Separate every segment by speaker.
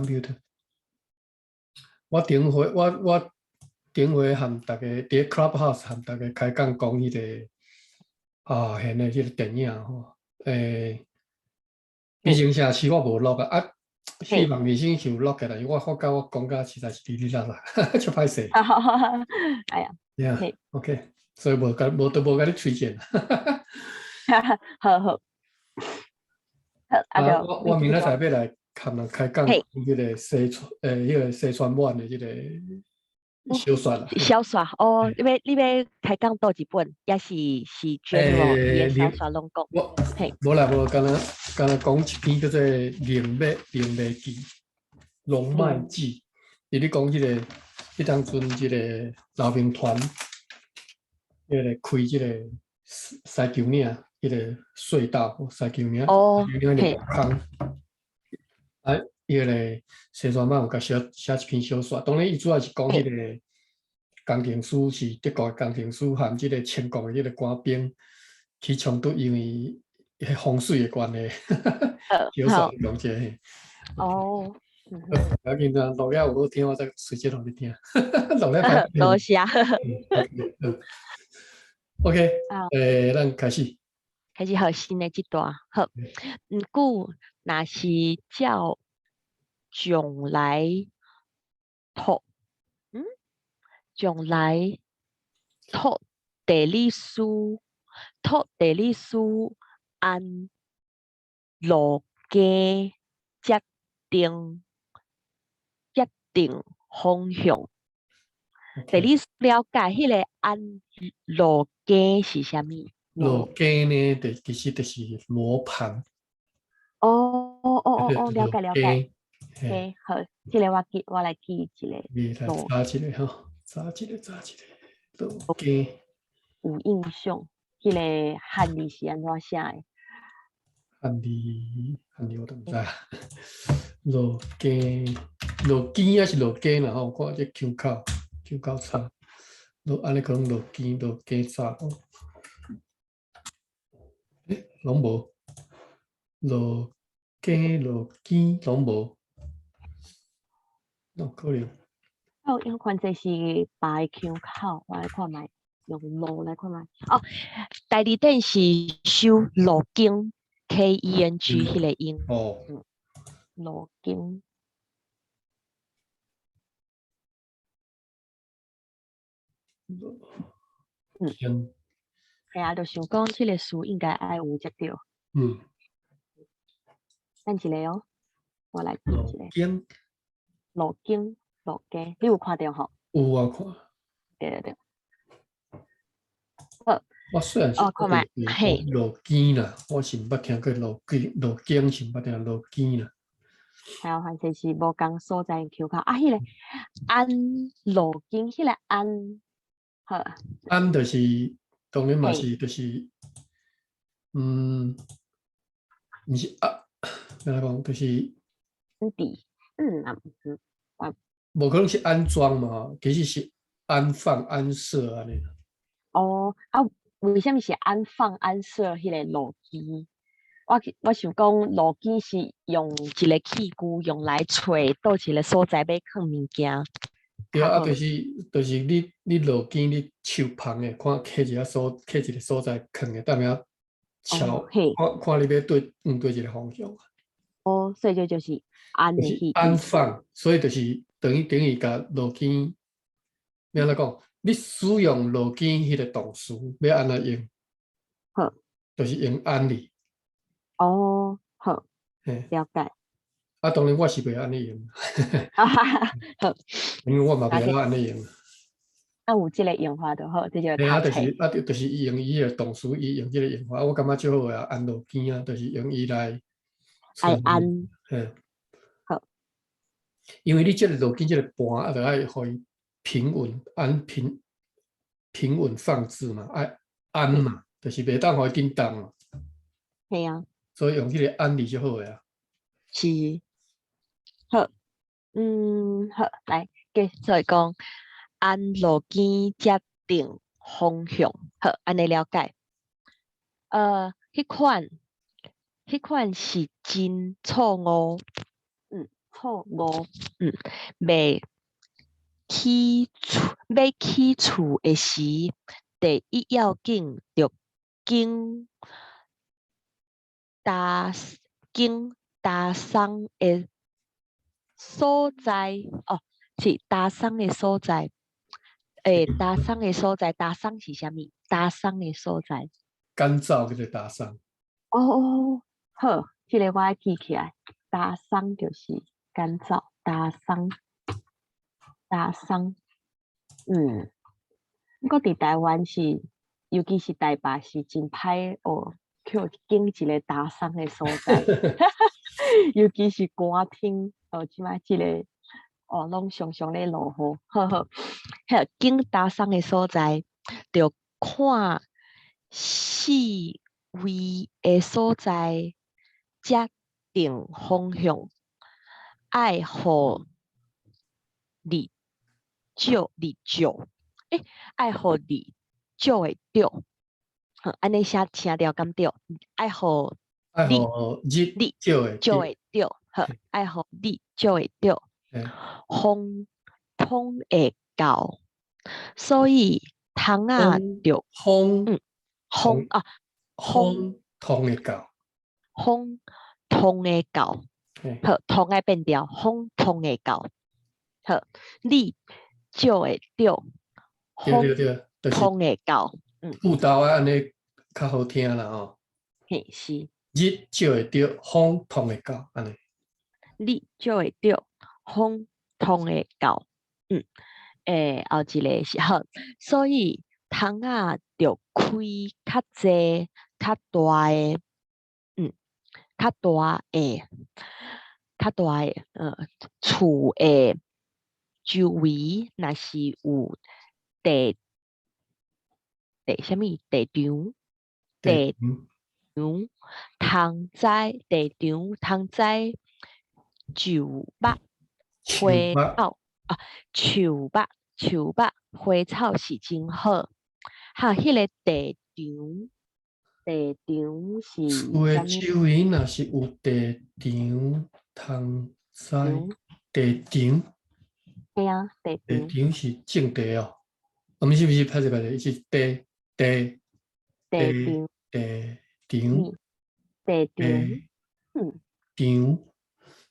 Speaker 1: Computer。我頂回我頂回和大家佇 Clubhouse 和大家開講講彼個啊，現的彼個電影吼，美聲城市我無錄啊，啊，希望人生是有錄起來，我發覺我講甲實在是哩哩啦啦，足歹勢。
Speaker 2: 哎呀，
Speaker 1: Yeah，OK，所以無共無都無共你推薦。
Speaker 2: 好好。
Speaker 1: 啊，我明仔載欲來含人開講彼個西川彼個西川滿的這個小說啦。
Speaker 2: 小說哦，你欲開講佗一本，抑是是 general 伊的小說攏講？
Speaker 1: 我無啦無，敢若敢若講一篇叫做《龍脈龍脈記》龍脈記，佇咧講這個彼當陣這個老兵團，彼個開這個西丘嶺彼個隧道，西丘嶺西丘嶺個坑。啊，彼個西川滿有共寫寫一篇小說，當然伊主要是講彼個工程師是德國的工程師和這個清國的這個官兵起衝突，因為彼風水的關係，小說講這個。
Speaker 2: 哦。
Speaker 1: 無要緊啦，錄了有好聽，我再隨時予你聽。錄了
Speaker 2: 多謝。
Speaker 1: OK，咱開始。
Speaker 2: 開始好新的這段，好。毋過若是照將來托，將來托地理師，托地理師按路徑設定方向。地理了解彼個按路徑是啥物？
Speaker 1: 路徑呢，就其實就是羅盤。
Speaker 2: 哦哦哦哦，了解了解。OK，好，這個我記，我來記一下。
Speaker 1: 你來查一下吼，查一下查一下，路徑。
Speaker 2: 有印象，彼個漢字是按怎寫的？
Speaker 1: 漢字漢字我都毋知。路徑路徑抑是路徑啦吼，看這腔口腔口差，路按呢可能路徑路徑查。欸，攏無，路徑路徑攏無，哪有可能？
Speaker 2: 哦，用看這是別个腔口，我來看覓，用路來看覓。哦，大字典是搜路徑 K E N G 彼個音。
Speaker 1: 哦。
Speaker 2: 路徑。
Speaker 1: 嗯。
Speaker 2: 嘿啊，就想講這個詞應該愛有才對。等一下哦，我來記一下。
Speaker 1: 路徑。
Speaker 2: 路徑，路徑，你有看著吼？
Speaker 1: 有啊，看。
Speaker 2: 對對對。好。
Speaker 1: 我雖然是
Speaker 2: 哦，看覓，嘿。
Speaker 1: 路徑啦，我是毋捌聽過路徑，路徑是毋捌聽路徑啦。
Speaker 2: 還有反正是無仝所在腔口啊，彼個按路徑，彼個按好。
Speaker 1: 按就是當然嘛是就是，毋是啊，欲按怎講就是。
Speaker 2: 伫，嗯啊，嗯，
Speaker 1: 無可能是安裝嘛，其實是安放、安設按呢。
Speaker 2: 哦，啊，為啥物是安放、安設彼個路基？我想講路基是用一個器具用來揣佗一個所在欲囥物件。
Speaker 1: 對啊，就是你路肩你手捧的，看揢一個所揢一個所在囥的，踮遐敲，看看你欲對向佗一個方向。
Speaker 2: 哦，所以這就是安的
Speaker 1: 就是安放，所以就是等於共路肩，欲按怎講？你使用路肩彼個動詞欲按怎用？
Speaker 2: 好，
Speaker 1: 就是用按字。
Speaker 2: 哦，好，了解。
Speaker 1: 啊，當然我是袂按呢用。
Speaker 2: 好，
Speaker 1: 因為我嘛袂曉按呢用。
Speaker 2: 啊，有這個用法就好，這就
Speaker 1: 嘿啊，就是啊，就是伊用伊個動詞，伊用這個用法，我感覺最好啊，按路肩啊，就是用伊來。
Speaker 2: 愛按。
Speaker 1: 嘿。
Speaker 2: 好。
Speaker 1: 因為你這個路肩這個盤啊，著愛予伊平穩安平平穩放置嘛，愛安嘛，就是袂當予伊振動嘛。
Speaker 2: 嘿啊。
Speaker 1: 所以用這個按字就好啊。
Speaker 2: 是。好，好，來，繼續講，按路肩設定方向，好，按呢了解。彼款是真錯誤，錯誤，欲起厝欲起厝的時，第一要緊著揀焦鬆的所在，哦，是焦鬆的所在，焦鬆的所在，焦鬆是啥物？焦鬆的所在。
Speaker 1: 乾燥叫做焦鬆。
Speaker 2: 哦哦，好，這个我愛記起來。焦鬆就是乾燥，焦鬆，焦鬆。毋過佇台灣是，尤其是台北是真歹哦，去揀一个焦鬆的所在，尤其是寒天，哦，這擺這个哦，攏常常咧落雨，好好，彼揀焦鬆的所在，著看四圍的所在，才定方向，愛予日照日照，愛予日照會著，按呢寫聲調敢對？愛予
Speaker 1: 愛予日
Speaker 2: 日
Speaker 1: 照會
Speaker 2: 照會著，好，愛予日照會著，風通會到，所以窗仔著
Speaker 1: 風
Speaker 2: 風啊，
Speaker 1: 風通會到，
Speaker 2: 風通會到，好，通愛變掉，風通會到，好，日照會著，
Speaker 1: 對對對，
Speaker 2: 風通會到，
Speaker 1: 句頭愛按呢較好聽啦吼。
Speaker 2: 嘿，是。
Speaker 1: 日照會著，風通會到，按呢。
Speaker 2: 日照會著，風通會到，後一个是好，所以窗仔著開較濟、較大的，較大的、較大的，厝的周圍若是有地地啥物地場，地場通栽地場通栽樹木花草啊，樹木樹木花草是真好。哈，彼个地場地場是
Speaker 1: 厝的周圍若是有地場通栽地場，
Speaker 2: 對啊，地
Speaker 1: 地場是種地哦。啊，毋是毋是，歹勢歹勢，是地地
Speaker 2: 地場
Speaker 1: 地場
Speaker 2: 地場，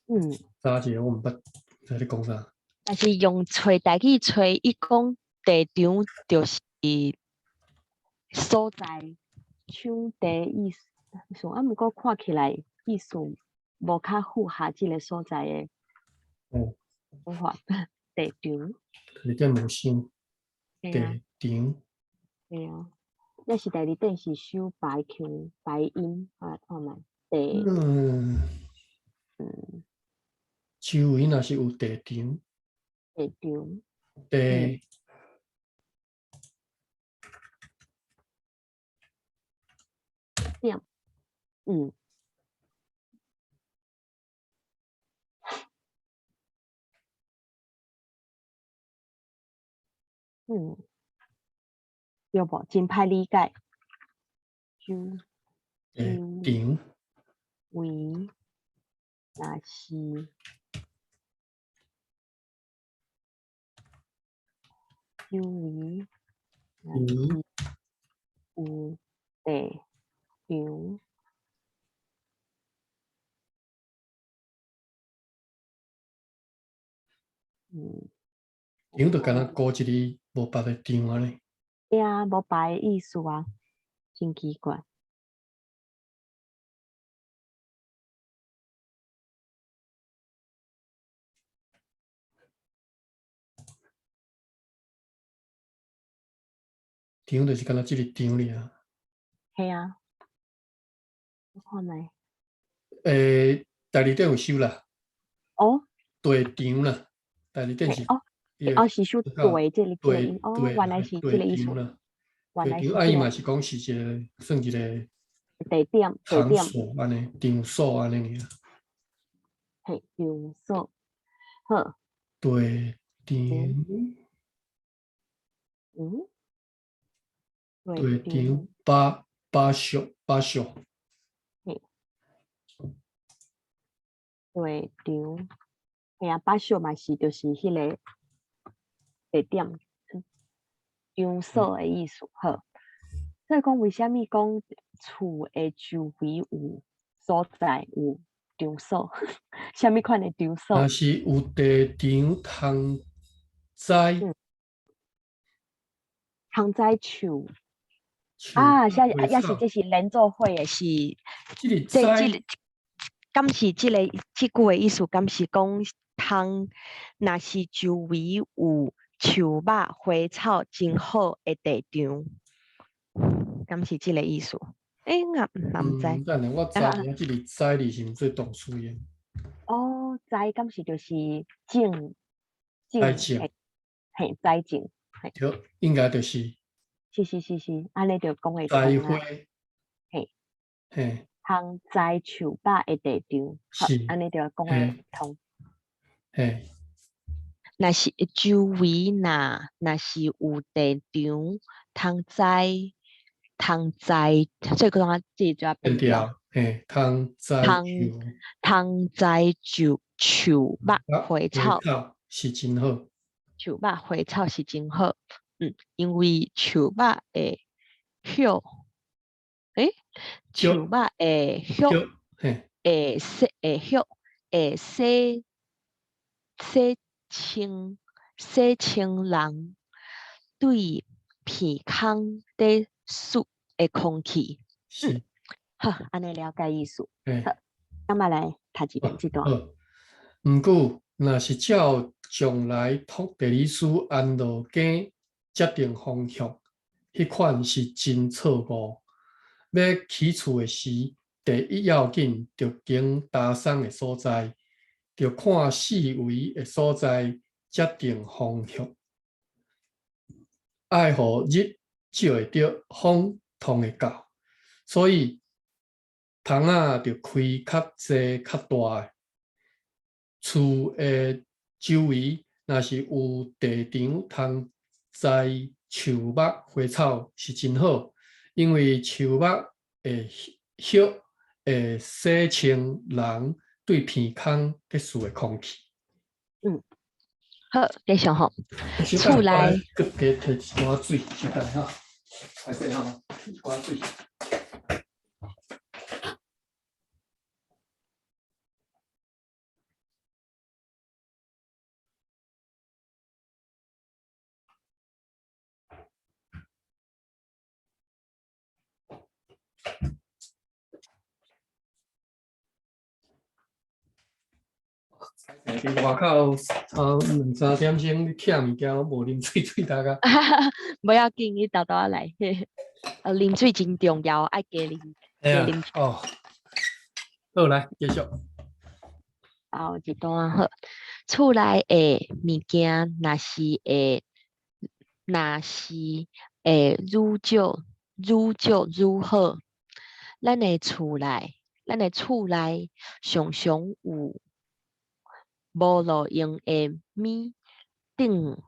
Speaker 1: 場，啥一个我毋捌，在咧講啥？
Speaker 2: 但是用揣台語揣，伊講地場就是所在，場地意思，啊，毋過看起來意思無較符合這个所在的講法，地場。
Speaker 1: 有點無想。地場。
Speaker 2: 對啊，抑是第二點是收白腔白音，啊，看覓地。
Speaker 1: 周圍若是有地場。
Speaker 2: 地場。
Speaker 1: 地。
Speaker 2: 點。對無？真歹理解。周
Speaker 1: 地場
Speaker 2: 圍若是周圍若是有地場，
Speaker 1: 場就敢若孤一个無別个場按呢。
Speaker 2: 對啊，無別个意思啊，真奇怪。
Speaker 1: 場就是敢若這个場爾。
Speaker 2: 嘿啊，我看覓。
Speaker 1: 第二點有收啦。
Speaker 2: 哦。
Speaker 1: 地場啦，第二點是。
Speaker 2: 哦，哦，是收地這个這個音，哦，原來是這個意思。原來是。
Speaker 1: 啊，伊嘛是講是一个算一个
Speaker 2: 地點，地點。
Speaker 1: 場所按呢，場所按呢爾。
Speaker 2: 嘿，場所，好。
Speaker 1: 地場。地場巴巴小巴小。
Speaker 2: 嘿。地場。嘿啊，巴小嘛是就是彼个地點，場所的意思。好，所以講為啥物講厝的周圍有所在有場所，啥物款的場所？
Speaker 1: 若是有地場通栽，
Speaker 2: 通栽樹啊，啥也是這是連做伙的是，
Speaker 1: 這個
Speaker 2: 這這個敢是這個這句的意思，敢是講通，若是周圍有樹木花草真好的地場，敢是這個意思？欸，我嘛毋知。
Speaker 1: 等下我知影這個栽字是毋做動詞的。
Speaker 2: 哦，栽敢是就是種種，
Speaker 1: 栽種，
Speaker 2: 嘿，栽種，
Speaker 1: 對，應該就是。
Speaker 2: 是是是是，按呢就講會
Speaker 1: 栽花，
Speaker 2: 嘿，
Speaker 1: 嘿，
Speaker 2: 通栽樹木的地場，
Speaker 1: 是，
Speaker 2: 按呢就講會通。
Speaker 1: 嘿，
Speaker 2: 若是周圍若是有地場通栽，通栽，所以講這就要
Speaker 1: 變調，嘿，通栽樹，
Speaker 2: 通栽樹樹木花草
Speaker 1: 是真好，
Speaker 2: 樹木花草是真好。嗯，因為樹木的葉，欸，樹木的葉會洗會葉會洗洗清洗清人對鼻孔咧吸的空氣。
Speaker 1: 是，
Speaker 2: 好，按呢了解意思。好，咱嘛來讀一遍這段。
Speaker 1: 好，毋過，若是照將來托地理師安樂街設定方向，彼款是真錯誤。欲起厝的時，第一要緊著揀焦鬆的所在，著看四圍的所在設定方向，愛予日照會著，風通會到，所以窗仔著開較濟較大的。厝的周圍若是有地場通栽樹木花草是真好，因為樹木的葉會洗清人對鼻孔咧吸的空氣。
Speaker 2: 嗯，好，繼續吼。厝內
Speaker 1: 閣加提一寡水，小等下，歹勢吼，一寡水。佇外口差兩三點鐘，你拆物件攏無啉水，喙焦甲。
Speaker 2: 無要緊，你沓沓仔來。啉水真重要，愛加啉。加啉。
Speaker 1: 哦，好，來繼續。
Speaker 2: 後一段好，厝內的物件若是會，若是會愈少愈少愈好。咱的厝內常常有無路用的物頂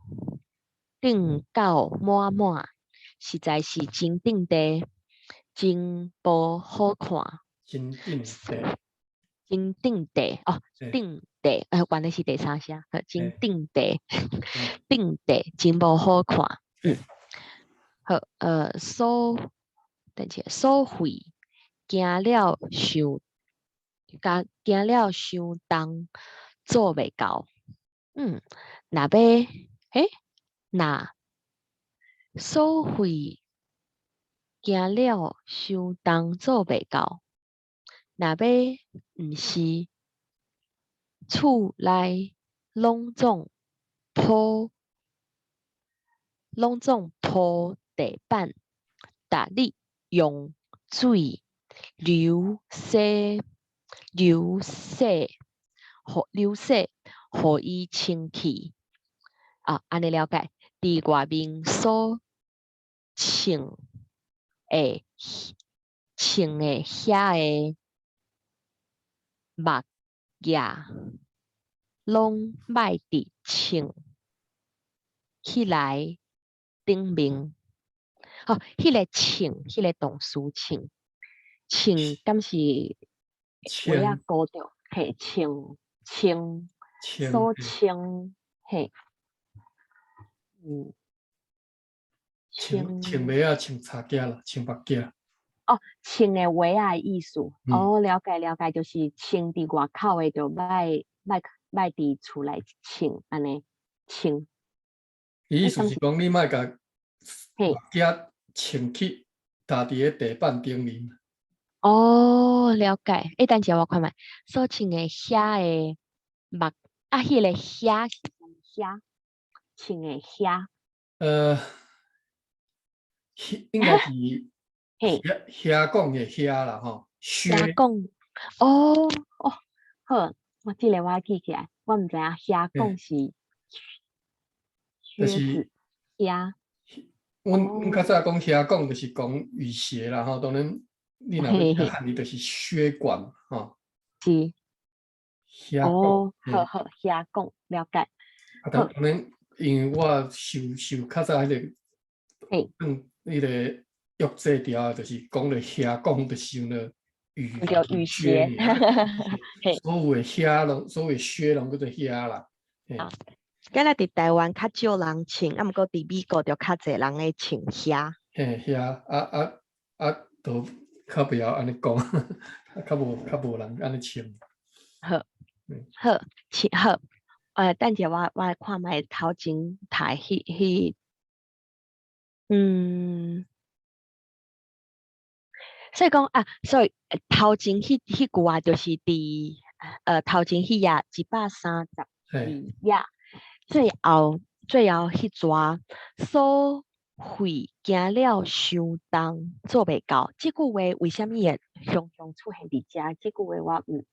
Speaker 2: 頂到滿滿，實在是真頂地，真無好看。
Speaker 1: 真頂地，
Speaker 2: 真頂地哦，頂地，原來是第三聲，真頂地，頂地真無好看。嗯，好，所等下，所費驚了傷，驚驚了傷重，做袂到。嗯，若欲，欸，若所費驚了傷重，做袂到。若欲毋是厝內攏總鋪，攏總鋪地板，逐日用水流洗流洗，予流洗，予伊清氣。啊，按呢了解。佇外面所穿的穿的遐个木額，攏莫佇穿起來頂面。哦，彼個穿，彼個動詞穿，穿敢是鞋仔高著，嘿，穿穿
Speaker 1: 穿
Speaker 2: 所穿，嘿，
Speaker 1: 穿
Speaker 2: 穿
Speaker 1: 穿襪仔，穿柴仔啦，穿目鏡。
Speaker 2: 哦，穿的襪仔的意思。
Speaker 1: 嗯。
Speaker 2: 哦，了解了解，就是穿佇外口的，就莫莫莫佇厝內穿，按呢穿。
Speaker 1: 伊意思是講，你莫共目鏡穿去踏佇咧地板頂面。
Speaker 2: 哦，了解。欸，等一下我看覓，所穿的靴的目啊，彼个靴是啥物靴？穿的靴。
Speaker 1: 應該是靴靴講的靴啦吼，靴。
Speaker 2: 靴講，哦哦，好，我這个我記起來，我毋知影靴講是靴子靴。
Speaker 1: 阮較早講靴講，就是講雨鞋啦吼，當然你若欲寫漢字就是靴管吼。
Speaker 2: 是。
Speaker 1: 靴講。
Speaker 2: 哦，好好，靴講，了解。
Speaker 1: 啊，當然，因為我受受較早彼个，彼个約制掉，就是講咧靴講，就想著雨
Speaker 2: 雨鞋。
Speaker 1: 所有的靴攏，所有的靴攏叫做靴啦。
Speaker 2: 敢若佇台灣較少人穿，啊，毋過佇美國就較濟人咧穿靴。
Speaker 1: 嘿，靴啊啊啊，都較袂曉按呢講，較無人按呢穿。
Speaker 2: 好，好，穿好。等者我來看覓頭前讀彼彼，所以講啊，所以頭前彼彼句話就是佇頭前彼頁132頁，最後彼逝所費驚了傷重，做袂到。這句話為啥物會常常出現佇遮？這句話我毋。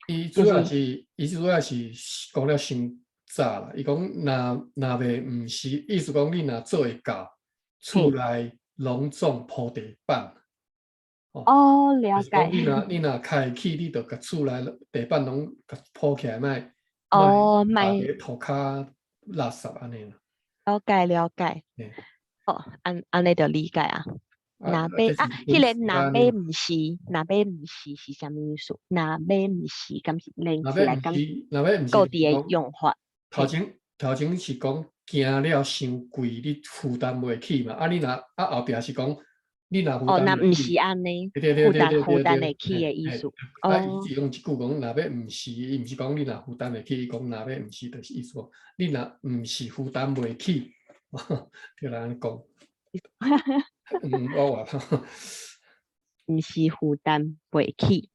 Speaker 1: 伊主要是講了傷早啦。伊講若若袂毋是，意思講你若做會到，厝內攏總鋪地板。
Speaker 2: 哦，了解。
Speaker 1: 你若開會起，你就共厝內地板攏共鋪起來，莫
Speaker 2: 哦，
Speaker 1: 莫
Speaker 2: 莫
Speaker 1: 塗跤垃圾按呢啦。
Speaker 2: 了解了解。哦，按呢就理解啊。若欲啊，彼个若欲毋是，若欲毋是是啥物意思？若欲毋是，敢是連起來敢
Speaker 1: 若欲毋是
Speaker 2: 固定的用法？
Speaker 1: 頭前是講驚了傷貴，你負擔袂起嘛？啊，你若啊後壁是講你若負
Speaker 2: 哦，
Speaker 1: 擔
Speaker 2: 若毋是按呢，負擔會起的意思。
Speaker 1: 啊，伊是用一句講，若欲毋是，伊毋是講你若負擔會起，伊講若欲毋是，就是意思講你若毋是負擔袂起，對啦，按呢講。我話
Speaker 2: 毋是負擔袂起，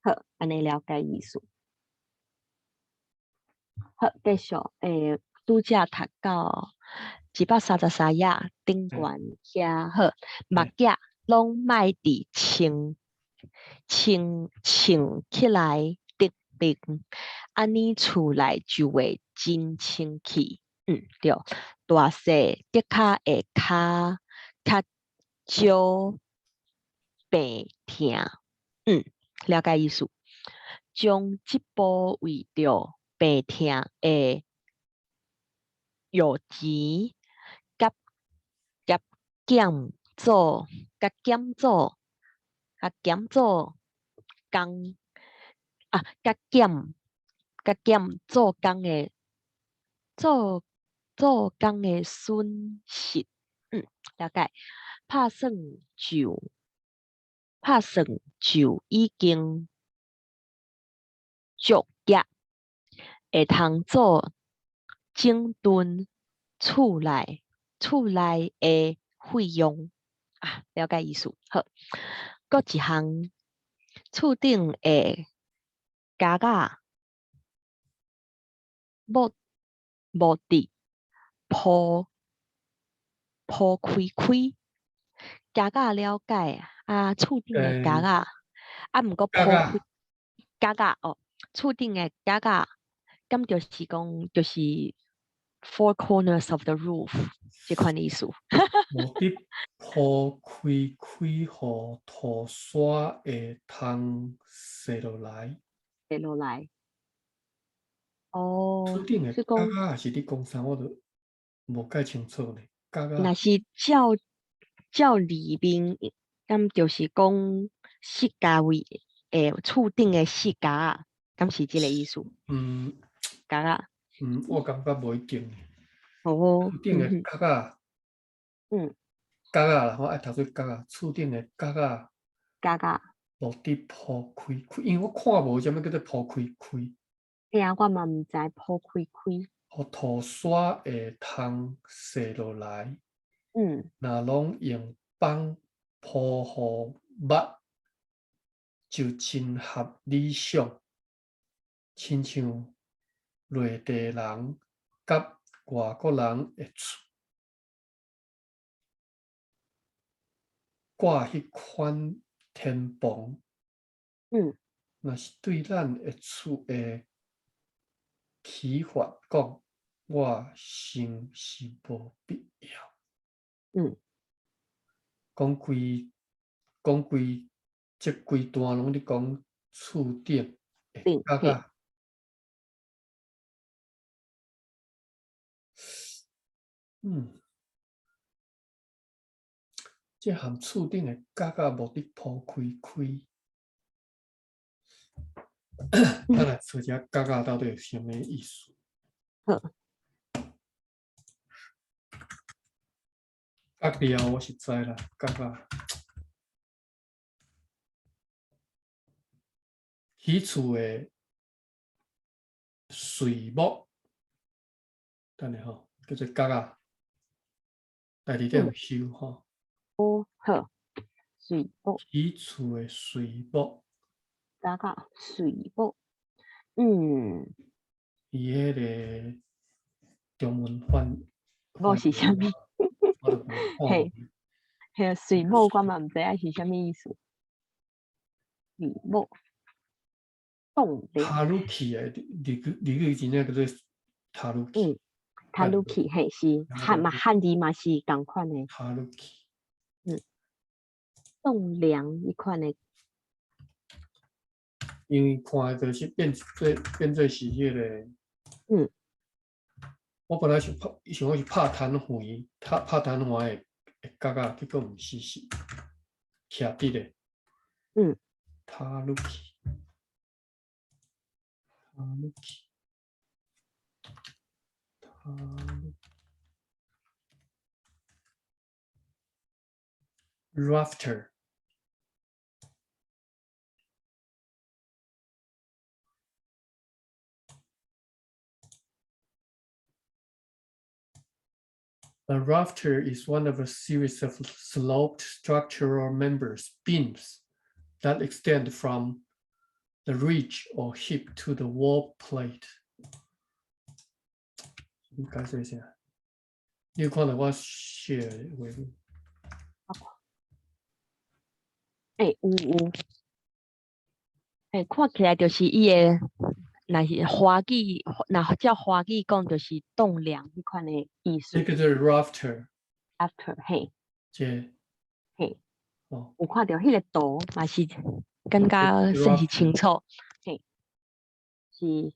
Speaker 2: 好，按呢了解意思。好，繼續，拄才讀到133頁頂懸遐好，目鏡攏莫佇穿穿穿起來頂面，按呢厝內就會真清氣。對，大細的確會較較少病疼。了解意思。將這部位著病疼的藥錢，佮佮減做，佮減做，佮減做工啊，佮減佮減做工的做做工的損失。了解。拍算就已經足額，會通做整頓厝內的費用啊，了解意思。好，閣一項，厝頂的架仔木質鋪鋪開開，架仔了解啊，厝頂的架仔啊，毋過鋪開架仔哦，厝頂的架仔，敢就是講就是 four corners of the roof 這款意思。
Speaker 1: 木質鋪開開，予塗沙會通踅落來。
Speaker 2: 踅落來。哦，
Speaker 1: 厝頂的架仔是咧講啥？我都無介清楚呢。架仔
Speaker 2: 若是照照字面，敢就是講四角位的厝頂的四角，敢是這个意思？
Speaker 1: 嗯，
Speaker 2: 角仔。
Speaker 1: 嗯，我感覺無一定。
Speaker 2: 哦，
Speaker 1: 厝頂的角仔，角仔啦，我愛讀做角仔，厝頂的角仔。
Speaker 2: 角仔。
Speaker 1: 無得鋪開開，因為我看無啥物叫做鋪開開。
Speaker 2: 嘿啊，我嘛毋知鋪開開。
Speaker 1: 予塗沙會通踅落來。若攏用枋鋪予密，就真合理想，親像內地人佮外國人的厝掛彼款天棚。若是對咱的厝的啟發講，我想是無必要。講規講規，這規段攏咧講厝頂的角仔。這含厝頂的角仔無得鋪開開。咱來查一下角仔到底是啥物意思。
Speaker 2: 好。
Speaker 1: 角料我是知啦，角仔。起厝的穗木，等下吼，叫做角仔，大字典有收吼。
Speaker 2: 哦，好，穗木。
Speaker 1: 起厝的穗木。
Speaker 2: 角仔穗木，
Speaker 1: 伊彼个中文翻
Speaker 2: 木是啥物？嘿，嘿，穗木我嘛毋知影是啥物意思。穗木，棟梁。
Speaker 1: 塔魯去的，日語真正叫做塔魯去。
Speaker 2: 塔魯去，嘿，是漢嘛漢字嘛是仝款的。
Speaker 1: 塔魯去。
Speaker 2: 棟梁彼款的。
Speaker 1: 因為看就是變做是彼个。我本來想拍，想講是拍攤橫，拍攤橫的角仔，結果毋是，是徛佇的。塔魯去，塔魯去，塔魯。Rafter。A rafter is one of a series of sloped structural members, beams, that extend from the ridge or hip to the wall plate。你解釋一下，你有看到我寫的話無？
Speaker 2: 欸，有有。欸，看起來就是伊的，若是華語，若照華語講，就是棟梁彼款的意思。
Speaker 1: 這叫做 rafter。
Speaker 2: rafter，嘿。
Speaker 1: 這。
Speaker 2: 嘿。
Speaker 1: 哦。
Speaker 2: 有看著彼个圖嘛是感覺算是清楚。嘿。是。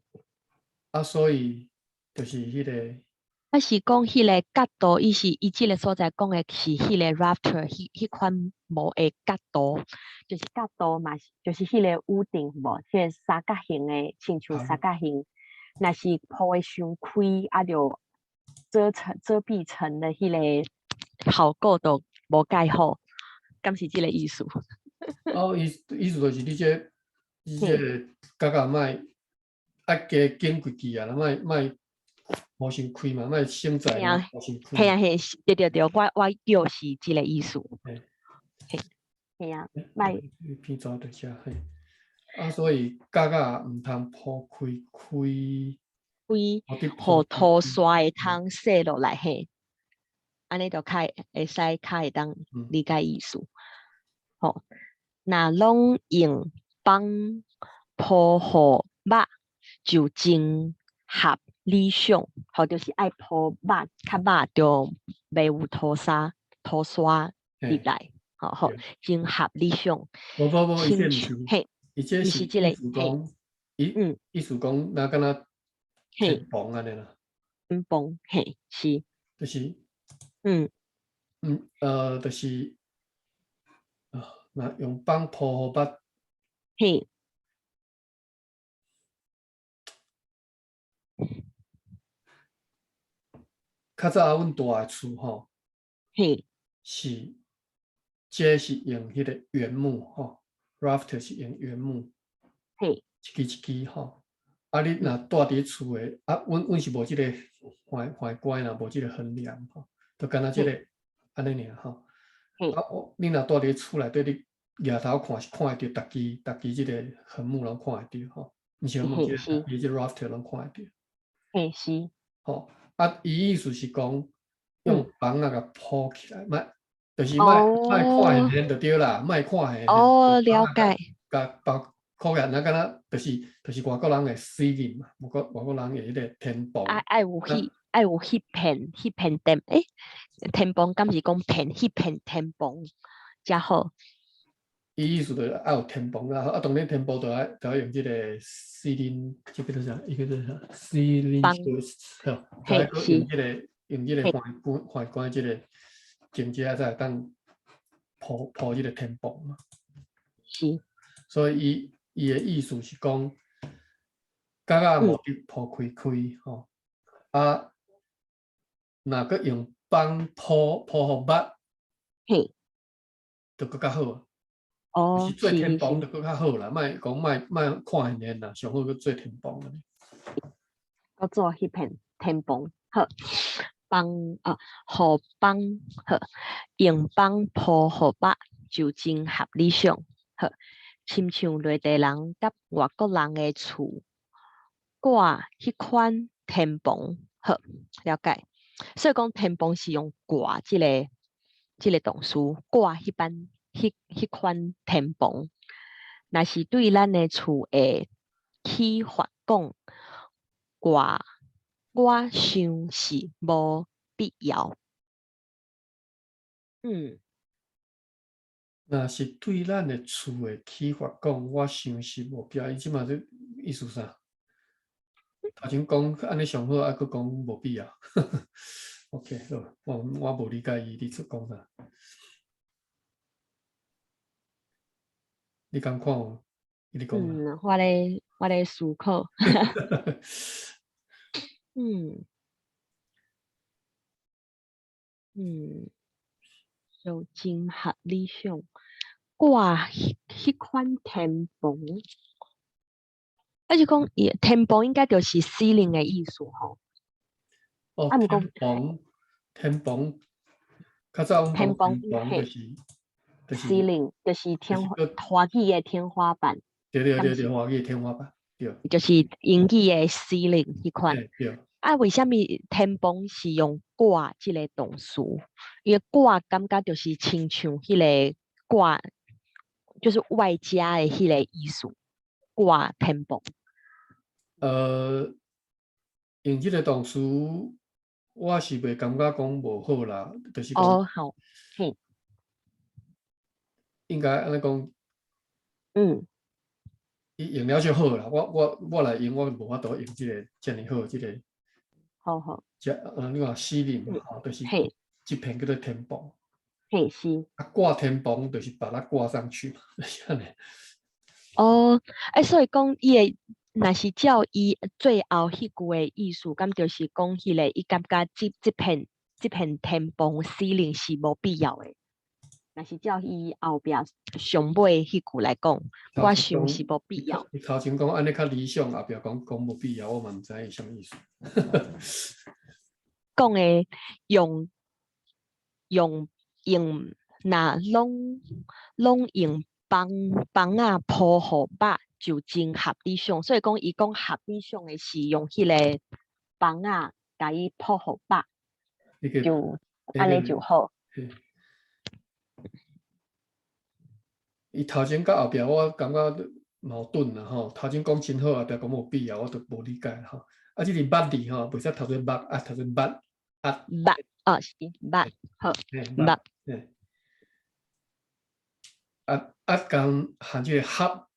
Speaker 1: 啊，所以就是彼个。
Speaker 2: 啊，是講彼个角度，伊是伊這个所在講的是彼个 rafter，彼款模的角度，就是角度嘛，就是彼个屋頂無，彼个三角形的，親像三角形，若是鋪的傷開，啊，就遮蔽層的彼个效果就無蓋好，敢是這个意思？
Speaker 1: 哦，意思就是你這角仔莫愛加緊規矩啊，莫莫。無傷開嘛，莫省在無傷開。
Speaker 2: 嘿啊嘿，對對對，我就是這个意思。
Speaker 1: 嘿，
Speaker 2: 嘿啊，莫。
Speaker 1: 片怎佇遮嘿？啊，所以角仔毋通鋪開開，
Speaker 2: 開，予塗沙會通踅落來嘿。按呢就較會使較會當理解意思。吼，若攏用枋鋪予密，就真合理想，吼，就是愛鋪密，較密就袂有塗沙入來，吼吼，真合理想。
Speaker 1: 無無無，伊這毋是，
Speaker 2: 嘿，
Speaker 1: 伊這是意思講，意思講，若敢若天棚按呢啦。
Speaker 2: 天棚，嘿，是。
Speaker 1: 就是，就是，啊，若用枋鋪予密。較早阮住的厝吼，是，這是用彼个原木吼，rafter 是用原木，一支一支吼。啊，你若住佇厝的，啊，阮是無這个橫關啦，無這个橫梁吼，就干焦這个按呢爾吼。啊，我你若住佇厝內底，你舉頭看是看會著，逐支逐支這個橫木攏看會著吼，毋是橫木，這個逐支這 rafter 攏看會著。
Speaker 2: 嘿是。
Speaker 1: 吼，啊，伊意思是講用枋仔共鋪起來，莫就是莫莫看現現就對啦，莫看現現。
Speaker 2: 哦，了解。
Speaker 1: 共包箍起來，若敢若就是外國人的 ceiling 嘛，外國人的彼个天棚。
Speaker 2: 愛有彼片天，天棚敢是講片彼片天棚才好？
Speaker 1: 伊意思就是愛有天棚啦，啊，當然天棚就愛用這个 ceiling，這個叫啥？伊叫做啥？ceiling joist，吼，就愛用這個橫關這个情節才會當鋪這个天棚嘛。所以伊的意思是講，角仔無得鋪開開吼，啊，若閣用枋鋪予密，就閣較好。是做天棚就閣較好啦，莫講莫看現現啦，上好閣做天棚按呢。
Speaker 2: 閣做彼片天棚，好，枋啊，予枋好，用枋鋪予密就真合理想，好，親像內地人佮外國人的厝掛彼款天棚，好，了解。所以講天棚是用掛這個動詞，掛彼款天棚。若是對咱的厝的啟發講，掛我想是無必要。
Speaker 1: 若是對咱的厝的啟發講，我想是無必要。伊這馬這意思啥？頭前講按呢上好，啊，閣講無必要。OK，好，我無理解伊佇講啥。你敢看有？伊咧講啥？
Speaker 2: 嗯，我咧思考。就真合理想，掛彼款天棚，啊是講伊天棚應該就是 ceiling 的意思吼。
Speaker 1: 哦，
Speaker 2: 啊，毋過
Speaker 1: 天棚，天棚，較早阮
Speaker 2: 天
Speaker 1: 講
Speaker 2: 棚
Speaker 1: 天棚就是
Speaker 2: ceiling 就是天華語的天花板。
Speaker 1: 對對對對，華語天花板，對。
Speaker 2: 就是英語的 ceiling 彼款。
Speaker 1: 對。
Speaker 2: 啊，為啥物天棚是用掛這个動詞？因為掛感覺就是親像彼个掛，就是外加的彼个意思，掛天棚。
Speaker 1: 用這个動詞，我是袂感覺講無好啦，就是講。
Speaker 2: 哦，好，嘿。
Speaker 1: 應該按呢講。伊用了就好啦，我來用，我無法度用這个遮爾好，這个。
Speaker 2: 好好。
Speaker 1: 這你看 ceiling 嘛，吼，就是這片叫做天棚。
Speaker 2: 嘿，是。
Speaker 1: 啊，掛天棚就是把它掛上去嘛，就是按呢。
Speaker 2: 哦，所以講伊的，若是照伊最後彼句的意思，敢就是講彼个伊感覺這片天棚 ceiling 是無必要的。若是照伊後壁上尾彼句來講，我想是無必要。
Speaker 1: 伊頭前講按呢較理想，後壁講講無必要，我嘛毋知伊啥物意思。
Speaker 2: 講的用若攏用枋仔鋪予密就真合理想，所以講伊講合理想的是用彼個枋仔共伊鋪予密，就按呢就好。
Speaker 1: 伊頭前佮後壁，我感覺矛盾啦吼。頭前講真好，後壁講無必要，我就無理解吼。啊，這個密字吼，袂使讀做目，啊，讀做密啊。
Speaker 2: 密哦，是密好密。
Speaker 1: 啊啊，共含這個合，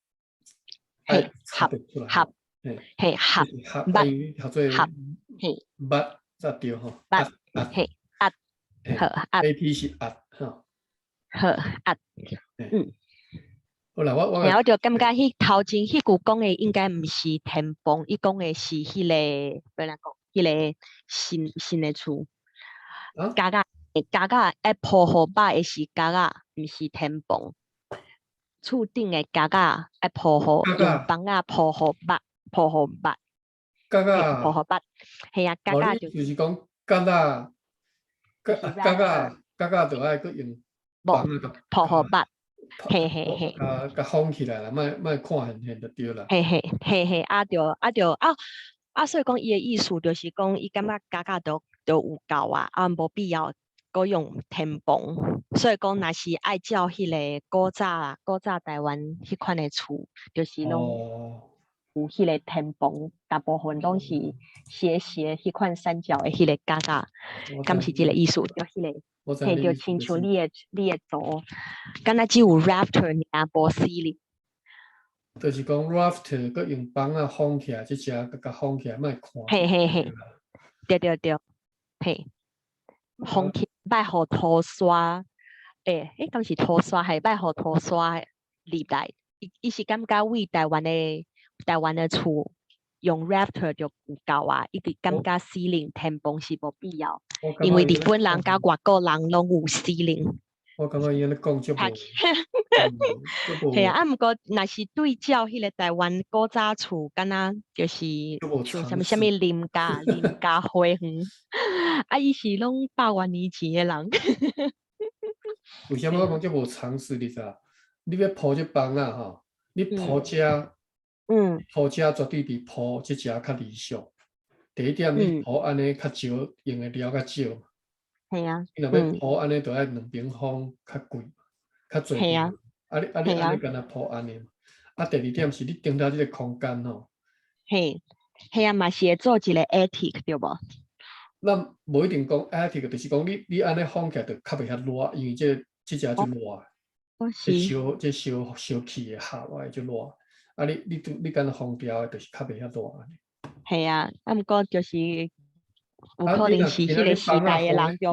Speaker 2: 嘿合合，嘿合
Speaker 1: 合，
Speaker 2: 密
Speaker 1: 讀做
Speaker 2: 合嘿
Speaker 1: 密才對吼。
Speaker 2: 密嘿壓好壓
Speaker 1: A P 是壓吼。
Speaker 2: 好壓嗯。
Speaker 1: 好啦，我
Speaker 2: 我就感覺彼頭前彼句講的應該毋是天棚，伊講的是彼個欲按怎講，彼個新的厝。
Speaker 1: 啊？
Speaker 2: 膠仔膠仔愛鋪予肉的是膠仔，毋是天棚。厝頂的膠仔愛鋪予用枋仔鋪予肉，鋪予肉。
Speaker 1: 膠仔。
Speaker 2: 鋪予肉，係啊，膠仔
Speaker 1: 就就是講膠仔，膠仔膠仔就愛閣用枋仔
Speaker 2: 鋪予肉，嘿嘿嘿。
Speaker 1: 啊，共封起來啦，莫莫看現現就對啦。
Speaker 2: 嘿嘿嘿嘿，啊著啊著啊啊，所以講伊的意思就是講，伊感覺膠仔都都有夠啊，啊無必要閣用天棚。所以講，若是愛照彼个古早台灣彼款的厝，就是攏有彼个天棚，大部分攏是斜斜彼款三角的彼个膠仔，敢是這个意思？就彼个。嘿，就親像你的圖，敢若只有 rafter 爾，無 ceiling。
Speaker 1: 就是講 rafter 閣用枋仔封起來，這隻閣共封起來，莫看。
Speaker 2: 嘿嘿嘿，對對對，嘿，封起莫予塗沙，欸欸，敢是塗沙，還莫予塗沙入來？伊伊是感覺為台灣的厝用 rafter 就有夠啊，伊直感覺 ceiling 天棚是無必要，因為日本人佮外國人攏有 ceiling。
Speaker 1: 我感覺伊按呢講足無，
Speaker 2: 係啊，啊毋過若是對照彼个台灣古早厝，敢若就是像啥物啥物林家花園，啊伊是攏百外年前的人。
Speaker 1: 為啥物我講這無常識？你知？你欲鋪這枋仔吼，你鋪遮，鋪遮絕對比鋪這隻較理想。第一點，你鋪按呢較少，用的料較少。
Speaker 2: 係啊。
Speaker 1: 你若欲鋪按呢，就愛兩邊風較貴，較濟。
Speaker 2: 係啊。
Speaker 1: 啊你啊你按呢敢若鋪按呢？啊，第二點是你頂頭這个空間吼。
Speaker 2: 嘿，係啊，嘛是會做一个 attic 對無？
Speaker 1: 咱無一定講 attic，就是講你按呢封起來就較袂遐熱，因為這這隻就熱。
Speaker 2: 哦，是。
Speaker 1: 這燒這燒燒氣會合落來就熱。啊你你你敢若封掉的，就是較袂遐熱按呢。
Speaker 2: 係啊，啊毋過就是有可能是彼个時代的人就，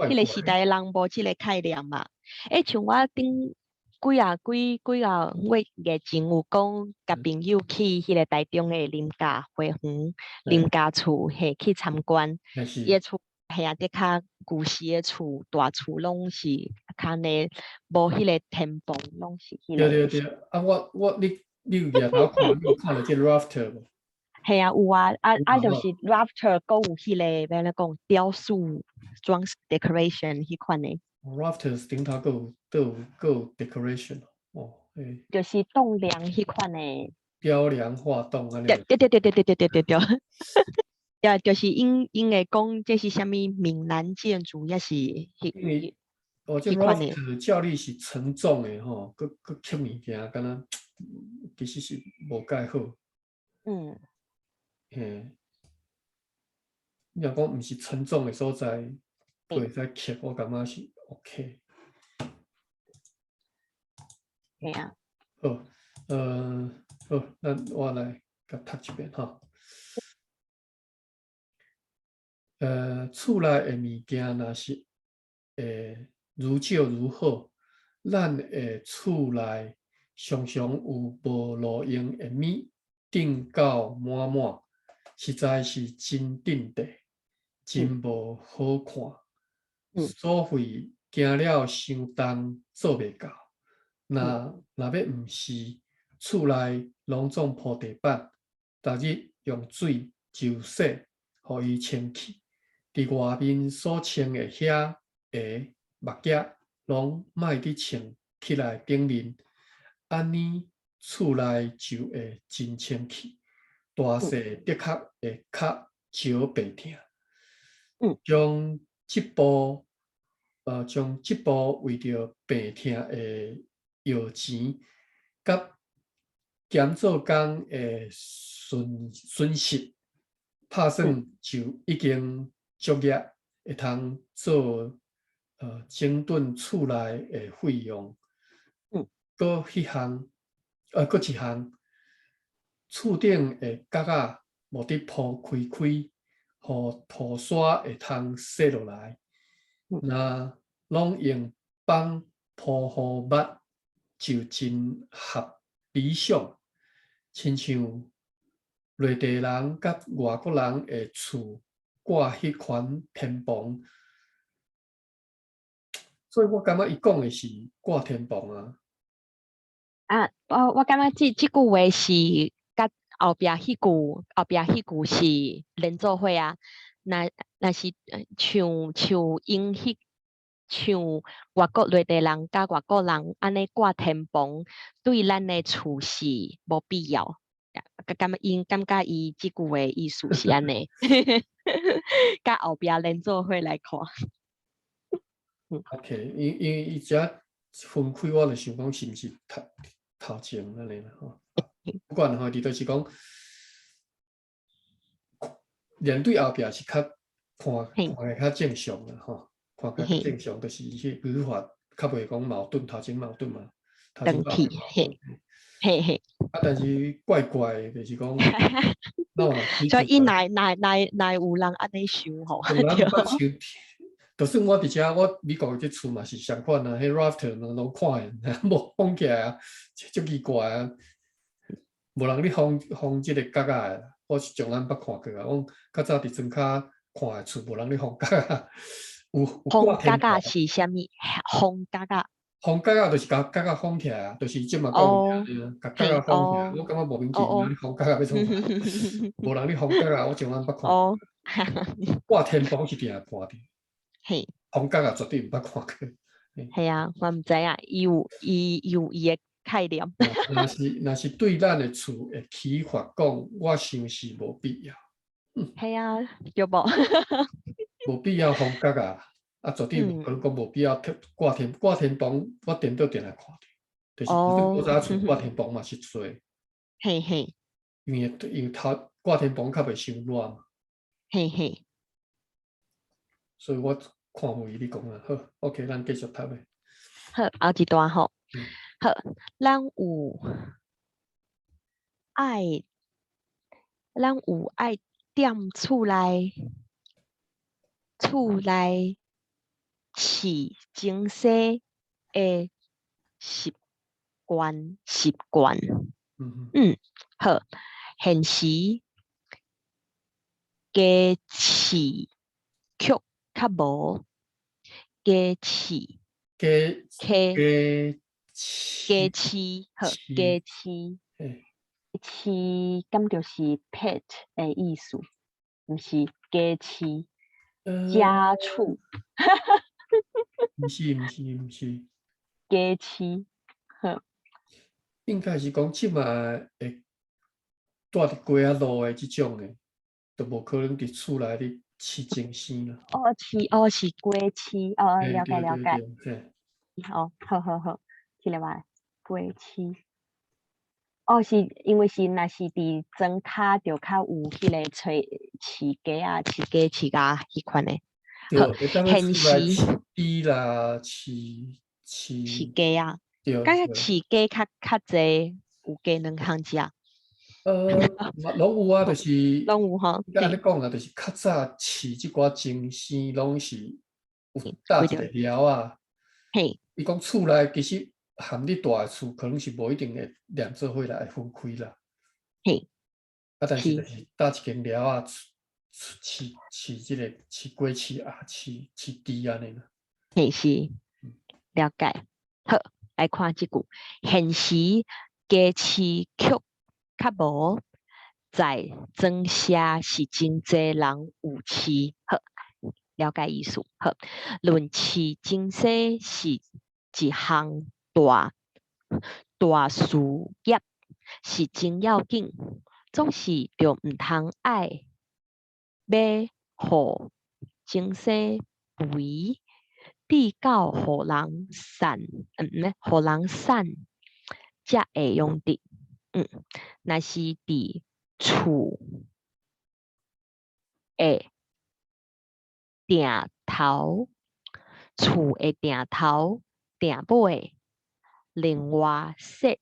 Speaker 2: 彼个時代的人無這个概念嘛。欸，像我頂幾啊幾幾個月前有講，共朋友去彼个台中的林家花園、林家厝，嘿，去參觀。伊的厝係啊，的較舊時的厝，大厝攏是較呢無彼个天棚，攏是彼个。
Speaker 1: 對對對，啊我我你你有舉頭看，你有看著這 rafter 無？
Speaker 2: 係啊，有啊，啊啊，就是 rafter，閣有彼个欲按怎講雕塑裝飾 decoration 彼款的。
Speaker 1: Rafters 頂頭閣有閣有閣有 decoration 哦，欸。
Speaker 2: 就是棟梁彼款的。
Speaker 1: 雕梁畫棟按呢。
Speaker 2: 對對對對對對對對對。對，就是𪜶𪜶會講這是啥物閩南建築，抑是彼
Speaker 1: 因為哦，這
Speaker 2: 彼款的。
Speaker 1: rafter 照理是承重的吼，閣閣吸物件，敢若其實是無蓋好。嘿。你若講毋是承重的所在，閣會使吸，我感覺是 OK。
Speaker 2: 嘿啊。
Speaker 1: 好，好，咱我來共讀一遍吼。厝內的物件若是會愈少愈好，咱的厝內常常有無路用的物，頂到滿滿，實在是真鎮地，真無好看。所費驚了傷重，做袂到。若若欲毋是，厝內攏總鋪地板，逐日用水就洗，予伊清氣。佇外面所穿的靴鞋、目鏡，攏莫去穿起來頂面，按呢厝內就會真清氣。大細的確會較少病疼。將這部，將這部為著病疼的藥錢，佮兼做工的損損失，拍算就已經足額會通做整頓厝內的費用。閣彼項，閣一項，厝頂的角仔無得鋪開開，予塗沙會通洗落來。若攏用枋鋪予密，就真合理想。親像內地人佮外國人的厝，掛彼款天棚，所以我感覺伊講的是掛天棚啊。
Speaker 2: 啊，我感覺這句話是佮後壁彼句是連做伙啊。若是像外國內地人佮外國人按呢掛天棚，對咱的厝是無必要。感覺伊這句話意思是按呢，佮後壁連做伙來看。
Speaker 1: OK，因為伊遮分開，我就想講是毋是頭前按呢啦吼。不管吼，佇就是講，連對後壁是較看會較正常啦吼，看較正常，就是彼語法較袂講矛盾，頭前矛盾嘛，頭前矛盾。
Speaker 2: 嘿嘿。
Speaker 1: 啊，但是怪怪的，就是講，
Speaker 2: 所以伊若有人按呢想吼，
Speaker 1: 對。就算我佇遮，我美國這厝嘛是相款啊，彼 rafter 攏看的，無封起來啊，足奇怪啊，無人咧封封這個角仔的，我是從來毋捌看過啊。我較早佇莊跤看的厝，無人咧封角仔，有
Speaker 2: 封角仔是啥物？封角仔？
Speaker 1: 封角仔就是共角仔封起來啊，就是這馬講的，共角仔封起來。我感覺莫名其妙，你封角仔欲創啥？無人咧封角仔，我從來毋捌看。掛天棚是定看著。封角仔絕對毋捌看過。
Speaker 2: 係啊，我毋知影，伊有伊的概念。
Speaker 1: 若是對咱的厝會啟發講，我想是無必要。
Speaker 2: 係啊，對無？
Speaker 1: 無必要封角仔，啊，絕對無可能講無必要掛天棚，我顛倒定來看著，就是古早厝掛天棚嘛是濟。因為頭掛天棚較袂傷熱嘛。所以我看無伊咧講啊，好，OK，咱繼續讀咧。
Speaker 2: 好，後一段吼。好，咱有愛踮厝內飼精細的習慣。嗯，好，現時家飼卻較無，家飼
Speaker 1: 家
Speaker 2: 家
Speaker 1: 家
Speaker 2: 家飼，好，家飼，飼敢就是 pet 的意思，毋是家飼，家畜。
Speaker 1: 毋是毋是毋是。
Speaker 2: 家飼，好。
Speaker 1: 應該是講這馬會蹛佇街仔路的這種的，都無可能佇厝內咧飼精牲啦。
Speaker 2: 哦，飼哦是家飼，哦，了解了解。哦，好好好，這個話家飼。哦，是因為是若是佇莊跤就較有彼個揣飼雞仔、飼雞飼鴨彼款的。
Speaker 1: 對，
Speaker 2: 現時
Speaker 1: 飼豬啦，飼飼
Speaker 2: 飼雞仔，感覺飼雞較濟，有雞兩項食。
Speaker 1: 攏有啊，就是
Speaker 2: 攏有吼。
Speaker 1: 按呢講啦，就是較早飼這寡精牲，攏是有搭一個寮仔。伊講厝內其實含你蹛的厝，可能是無一定會連做伙來分開啦。啊，但是就是搭一間寮仔，飼這個飼雞、飼鴨、飼豬按呢啦。
Speaker 2: 嘿是，了解。好，來看這句：現時家飼卻較無，在莊社是真濟人有飼。好，了解意思。好，論飼精牲是一項大事業，是真要緊，總是著毋通愛買予精牲肥，至到予人散，毋，予人散，才會用得。若是佇厝的埕頭，埕尾，另外設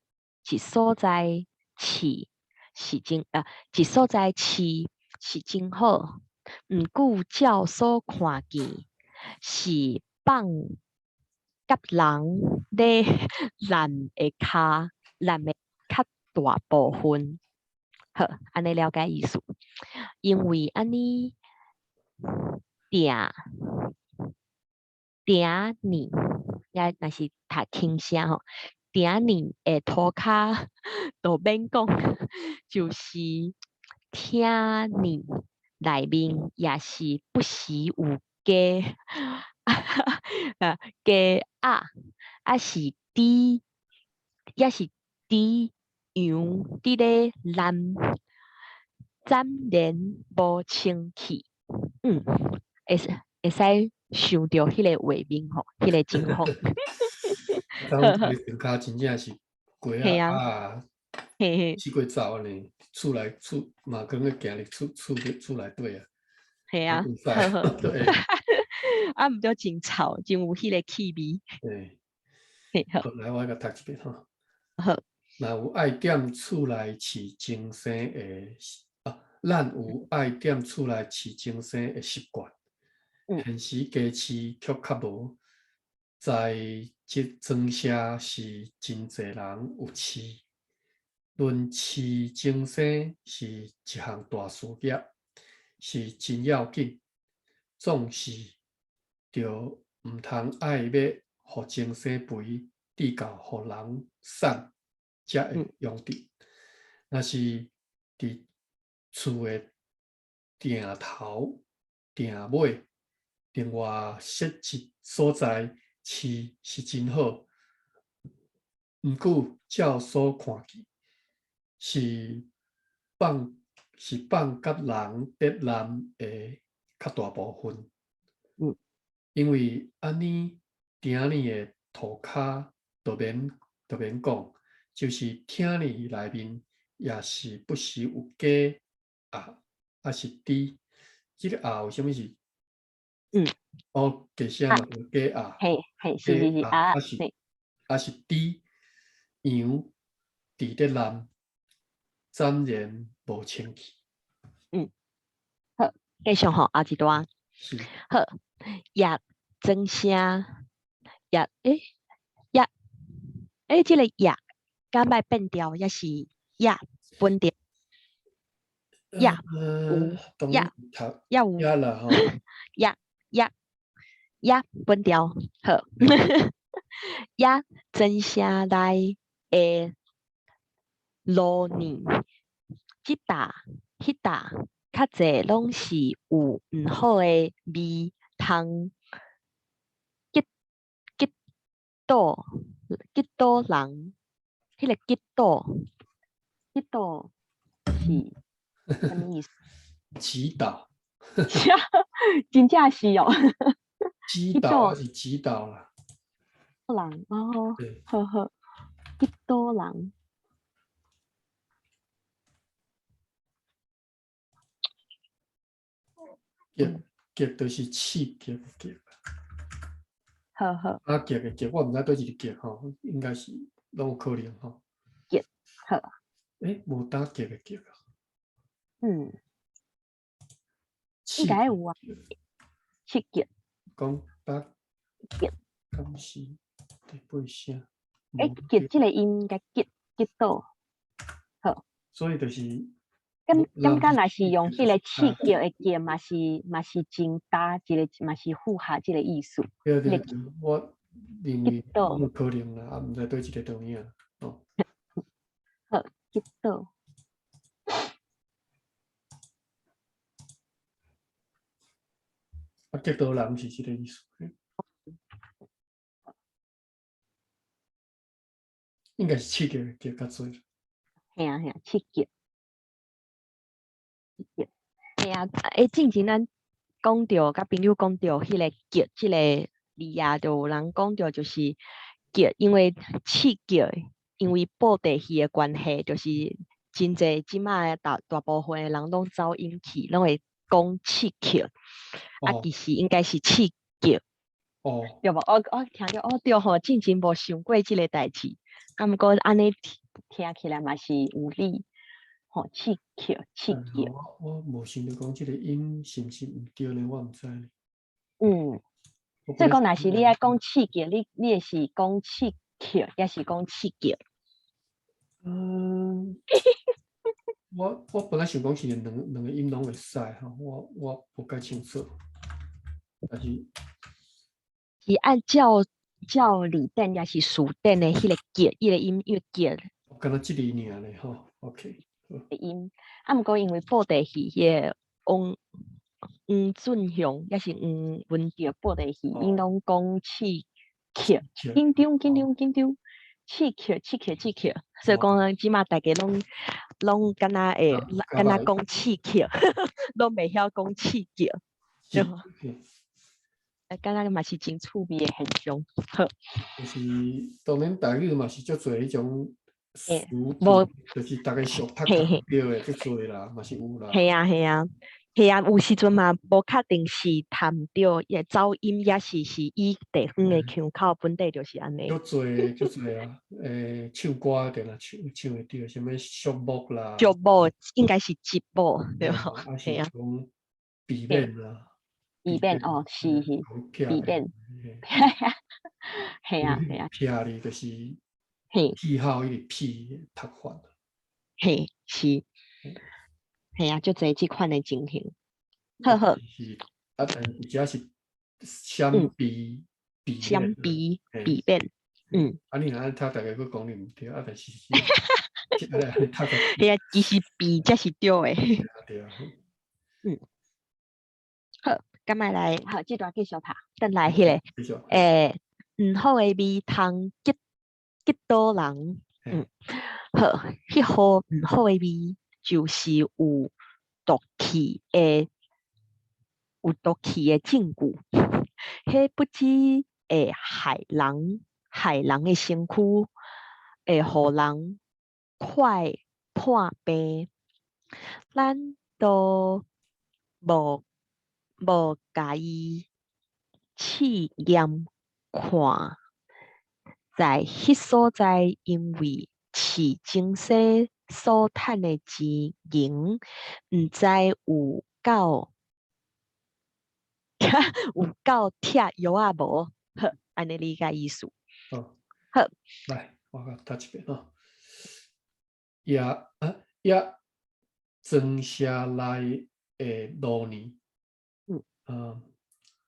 Speaker 2: 一所在飼是真啊，一所在飼是真好。毋過照所看見，是放佮人咧濫的跤，濫的較大部分。好，按呢了解意思。因為按呢，定定呢，也若是讀輕聲吼，埕呢的塗跤就免講，就是廳呢內面也是不時有雞啊雞鴨，抑是豬，抑是豬羊佇咧濫，暫然無清氣。會使想著彼个畫面吼，彼個情況。
Speaker 1: 當這個跤真正是雞仔鴨四界走按呢，厝內厝嘛，可能行入厝內底啊。
Speaker 2: 嘿啊，
Speaker 1: 對。
Speaker 2: 啊，毋著真臭，真有彼個氣味。
Speaker 1: 對。好，來，我共讀一遍吼。
Speaker 2: 好。
Speaker 1: 若有愛踮厝內飼精生的啊，咱有愛踮厝內飼精生的習慣。現時家飼卻較無，在這莊社是真濟人有飼。論飼精生是一項大事業，是真要緊，總是著毋通愛欲予精生肥至到予人瘦才會養得。若是佇厝的埕頭、埕尾，另外設一所在飼是真好。毋過照所看見，是放共人佇濫的較大部分。因為按呢埕呢的塗跤就免講，就是廳呢內面也是不時有雞鴨，抑是豬。這個鴨有啥物是？哦，雞聲嘛，雞鴨。
Speaker 2: 嘿，嘿，是是是，鴨，
Speaker 1: 抑是豬羊佇咧濫，暫然無清氣。
Speaker 2: 好，繼續吼，後一段。
Speaker 1: 是。
Speaker 2: 好，抑莊聲，抑欸，抑欸，這個抑敢愛變調，抑是抑本調？抑有，抑抑有，
Speaker 1: 抑啦吼，
Speaker 2: 抑抑抑本調好，抑莊城內的蘆呢，這搭彼搭較濟攏是有毋好的味通激激倒激倒人，彼個激倒激倒是啥物意思？
Speaker 1: 擊倒。
Speaker 2: 真正是哦。
Speaker 1: 擊倒還是擊倒啦？
Speaker 2: 人哦，好好，激倒人。
Speaker 1: 激激就是刺激的激。
Speaker 2: 好好。
Speaker 1: 啊，激的激，我毋知佗一個激吼，應該是攏有可能吼。
Speaker 2: 激，好。
Speaker 1: 欸，無打激的激啊。
Speaker 2: 應該有啊。刺激。
Speaker 1: 講打
Speaker 2: 激。
Speaker 1: 敢是第八聲？
Speaker 2: 欸，激這個音應該激激倒，好。
Speaker 1: 所以就是。
Speaker 2: 感覺若是用彼個刺激的激，嘛是真焦一個，嘛是符合這個意思。
Speaker 1: 對對對，我認為有可能啦，啊，毋知佗一個倒影哦。
Speaker 2: 好，激倒。
Speaker 1: 啊，激倒人是這個意思。應該是刺激的激較濟。
Speaker 2: 嘿啊嘿啊，刺激。嘿啊，欸，進前咱講著，佮朋友講著彼個激這個字啊，就有人講著就是激，因為刺激，因為布袋戲的關係，就是真濟這馬大大部分的人攏走音去，攏會講刺激，啊，其實應該是刺激。對無？我聽著哦，對吼，進前無想過這個代誌，啊，毋過按呢聽起來嘛是有理。吼，刺激，刺激。
Speaker 1: 我無想著講這個音是毋是毋對呢？我毋知。
Speaker 2: 所以講，若是你愛講刺激，你會是講刺激，抑是講刺激？
Speaker 1: 我本來想講是兩個音攏會使吼，我無介清楚。還是
Speaker 2: 是按照照字典抑是詞典的彼个結，彼个音，因為結
Speaker 1: 敢若這字爾咧吼，OK。
Speaker 2: 的音，啊，毋過因為布袋戲彼个王黃俊雄，抑是黃文傑布袋戲，𪜶攏講刺客，緊張緊張緊張，刺客刺客刺客，所以講這馬大家攏攏敢若會敢若講刺客，攏袂曉講刺客，對無？啊，敢若嘛是真趣味的現象。好，
Speaker 1: 就是當然台語嘛是足濟彼種詞，就是逐家熟讀較對的足濟啦，嘛是有啦。
Speaker 2: 嘿啊嘿啊，嘿啊，有時陣嘛無確定是讀毋對，也走音，抑是是以地方的腔口本底就是按呢。
Speaker 1: 足濟足濟啊！唱歌定定唱唱會著，啥物寂寞啦。
Speaker 2: 寂寞應該是寂寞，對無？
Speaker 1: 嘿啊。講避免啦。
Speaker 2: 避免哦，是是，避免。嘿啊嘿啊。
Speaker 1: 撇哩就是氣候彼個撇讀法。
Speaker 2: 嘿，是。嘿啊，足濟這款的情形。好好。
Speaker 1: 是啊，但有遮是相比比
Speaker 2: 相比比變，嗯。
Speaker 1: 啊，你若按讀，逐家閣講你毋對，啊，但是是，
Speaker 2: 嘿啊，其實比才是對的。
Speaker 1: 對啊。
Speaker 2: 嗯。好，咁仔來，好，這段繼續讀，轉來彼个，毋好的味通激激倒人，嗯，好，彼號毋好的味就是有毒氣的，有毒氣的證據。彼不只會害人，害人的身軀，會予人快破病。咱都無無共伊試驗看，在彼所在，因為飼精生所趁的錢銀，毋知有夠有夠拆藥仔無？好，按呢理解意思。
Speaker 1: 好，
Speaker 2: 好，
Speaker 1: 來，我共讀一遍吼。也啊也，莊社內的路呢？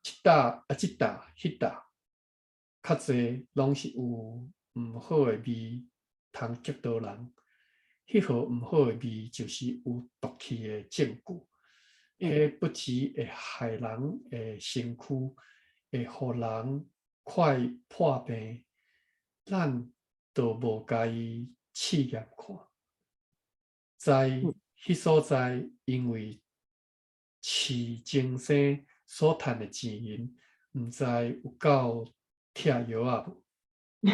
Speaker 1: 這搭啊，這搭，彼搭，較濟攏是有毋好的味，通激倒人。彼號毋好的味就是有毒氣的證據。彼不只會害人的身軀，會予人快破病。咱都無共伊試驗看，在彼所在，因為飼精生所趁的錢銀，毋知有夠拆藥仔無？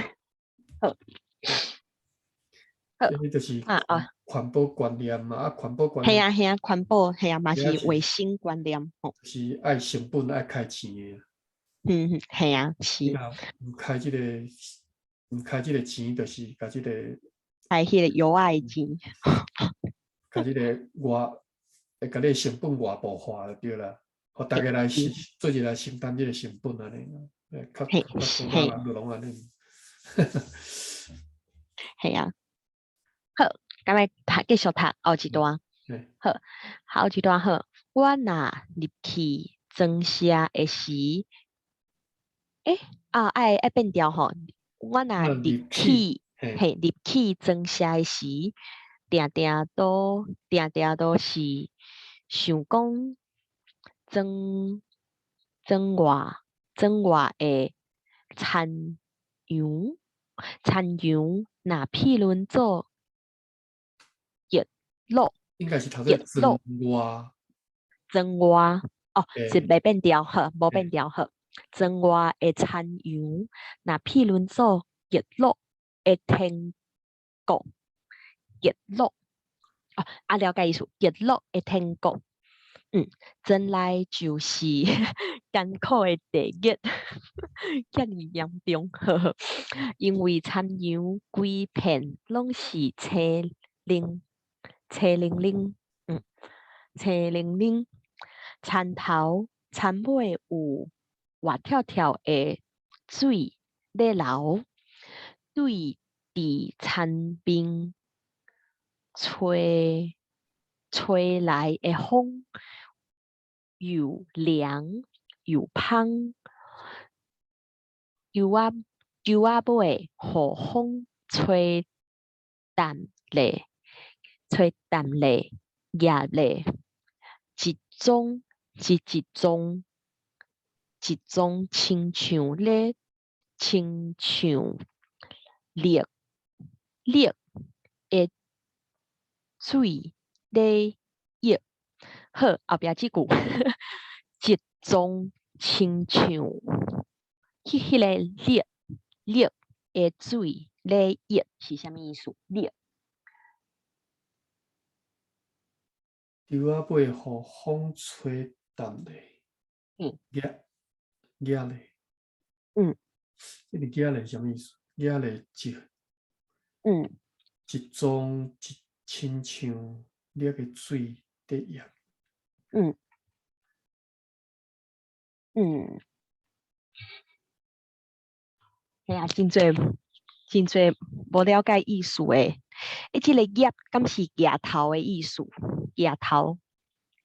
Speaker 2: 好，
Speaker 1: 這就是環保觀念嘛，啊，環保觀念。
Speaker 2: 嘿啊嘿啊，環保嘿啊，嘛是衛生觀念吼。
Speaker 1: 是愛成本愛開錢的。
Speaker 2: 嗯，嘿啊，是。
Speaker 1: 毋開這個，毋開這個錢，就是共這個。
Speaker 2: 開彼個藥仔的錢。
Speaker 1: 共這個外，會共你成本外部化就對啦，予逐家來做伙來承擔這個成本按呢，較較古早人就攏按呢。
Speaker 2: 嘿啊，好，咁來讀繼續讀後一段。好，後一段好。我若入去莊社的時，啊，愛愛變調吼。我若入去，嘿，入去莊社的時，定定都定定都是想講莊莊外莊外的田洋田洋，若譬論做極樂，
Speaker 1: 應該是讀做莊外，
Speaker 2: 莊外哦，是袂變調好，無變調好。莊外的田洋，若譬論做極樂的天國，極樂哦，啊，了解意思，極樂的天國，莊內就是艱苦的地獄，遮爾嚴重，呵呵，因為田洋規片攏是青靈青靈靈，青靈靈，田頭田尾有活跳跳的水咧流，對佇田邊吹吹來的風又涼油芳，树仔树仔尾予風吹淡咧，吹淡咧，葉咧，一樁一一樁，一樁親像咧，親像綠綠的水咧溢。好，後壁這句，一樁親像彼个綠綠的水咧溢是啥物意思？綠。
Speaker 1: 樹仔尾予風吹淡咧，葉葉咧，這個葉咧啥物意思？葉咧一，一樁一親像綠的水咧溢。
Speaker 2: 嘿啊，真濟真濟無了解意思的。這个葉敢是額頭的意思？額頭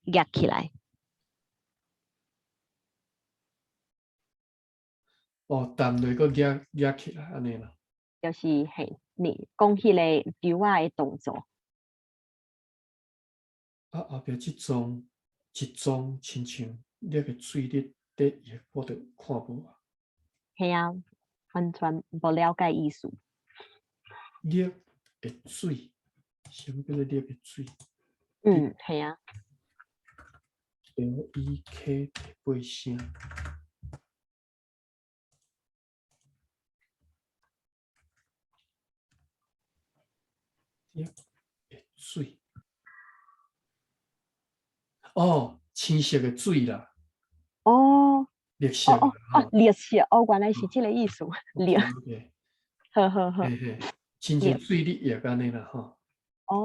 Speaker 2: 壓起來。
Speaker 1: 哦，淡落閣壓壓起來，按呢啦。
Speaker 2: 就是嘿，你講彼个樹仔的動作。
Speaker 1: 啊，後壁這樁一樁親像綠的水咧咧溢，我就看無啊。
Speaker 2: 嘿啊，完全無了解意思。
Speaker 1: 綠的水，啥物叫做綠的水？
Speaker 2: 嗯，嘿啊。
Speaker 1: LEK 八聲。綠的水。哦，青色的水啦。綠色
Speaker 2: 哦，綠色，哦，原來是這個意思，綠。好好好。
Speaker 1: 嘿嘿，親像水咧溢按呢啦吼。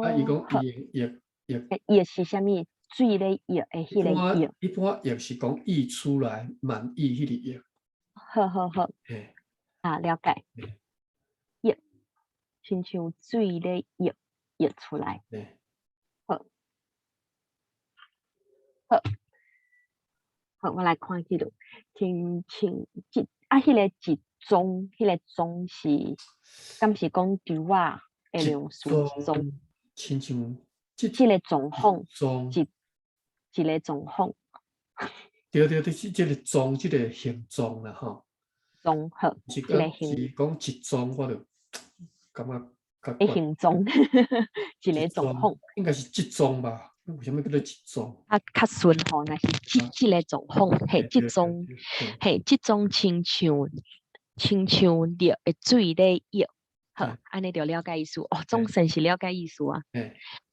Speaker 1: 啊，伊講伊溢溢。
Speaker 2: 溢是啥物？水咧溢的彼个溢。
Speaker 1: 一般溢是講溢出來，滿溢彼個溢。
Speaker 2: 好好好。啊，了解。溢，親像水咧溢溢出來。好。好。好，我來看記錄，親像一啊，彼個一樁，彼個樁是，敢是講樹仔的量詞一樁？
Speaker 1: 親像
Speaker 2: 這個狀況，一一個狀況。
Speaker 1: 對對對，這個狀，這個形狀啦，吼。
Speaker 2: 狀好，
Speaker 1: 是講是講一樁，我就感覺較
Speaker 2: 怪。形狀，一個狀況。
Speaker 1: 應該是這樁吧？為啥物叫做一樁？
Speaker 2: 啊，較順吼，若是這這個狀況，嘿，這樁，嘿，這樁親像親像綠的水咧溢，好，按呢就了解意思。哦，總算是了解意思啊。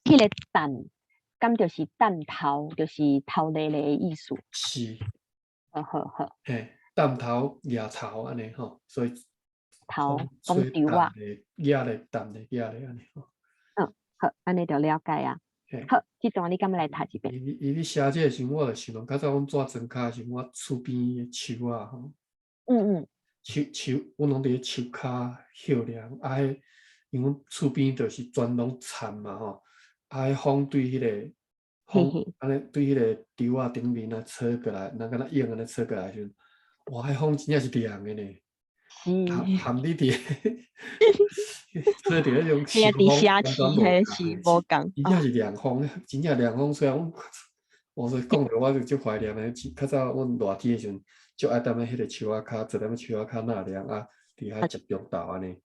Speaker 2: 彼个淡，敢就是淡頭，就是頭咧咧的意思。
Speaker 1: 是。
Speaker 2: 好好好。
Speaker 1: 嘿，淡頭、額頭按呢吼，所以
Speaker 2: 頭講樹仔。
Speaker 1: 額咧淡咧額咧按呢吼。
Speaker 2: 嗯，好，按呢就了解啊。好，這段你敢欲來讀一遍？
Speaker 1: 伊咧寫這个時，我就想到較早阮蹛莊跤時，我厝邊的樹仔吼。樹樹，阮攏佇咧樹跤歇涼，啊，彼因為阮厝邊就是全攏田嘛吼，啊，彼風對彼个風，按呢對彼个樹仔頂面啊吹過來，人敢若湧按呢吹過來時陣，哇，彼風真正是涼的呢。
Speaker 2: 是。
Speaker 1: 含你佇，吹佇彼種
Speaker 2: 嘿啊，佇城市彼是無仝。
Speaker 1: 真正是涼風，真正涼風吹，阮我說講著我就足懷念的，較早阮熱天的時陣，足愛踮咧彼個樹仔跤，坐踮咧樹仔跤納涼啊，佇遐食中晝按呢，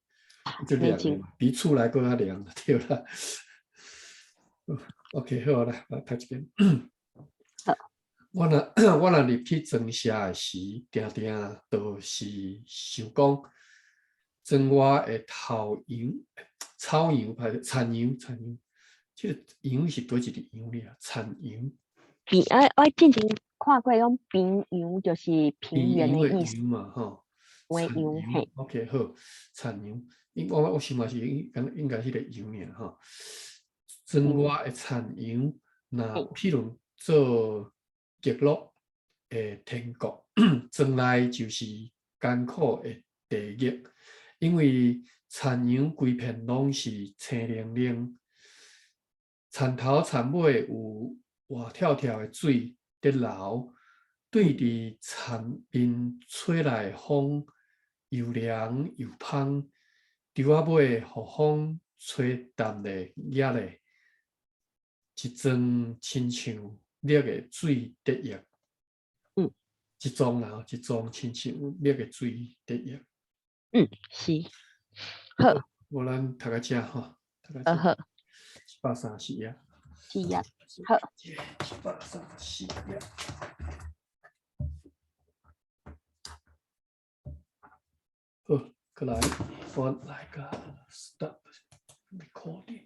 Speaker 1: 足涼的，比厝內閣較涼，對啦。OK，好啦，來讀一遍。
Speaker 2: 好。
Speaker 1: 我若入去莊舍的時，定定就是想講，莊外的頭羊、草羊，歹勢，田羊、田羊，這個羊是佗一個羊爾？田羊。
Speaker 2: 平啊，我之前看過講平陽，就是平原的意思
Speaker 1: 嘛，吼。
Speaker 2: 平陽嘿。
Speaker 1: OK，好，田羊，因我想嘛是應應該彼個羊爾吼。莊外的田羊，若譬如做極樂的天國，莊內就是艱苦的地獄，因為田羊規片攏是青靈靈，田頭田尾有活跳跳的水佇流，對佇田面吹來風，又涼又芳，稻仔尾予風吹淡咧額咧，一陣親像溺的水滴液。一樁啦，一樁親像溺的水滴液。
Speaker 2: 嗯，是。好。
Speaker 1: 無咱讀到遮吼，讀到遮。
Speaker 2: 好。
Speaker 1: 134頁。
Speaker 2: 四頁，好。
Speaker 1: 134頁。好，過來，我來個 stop recording。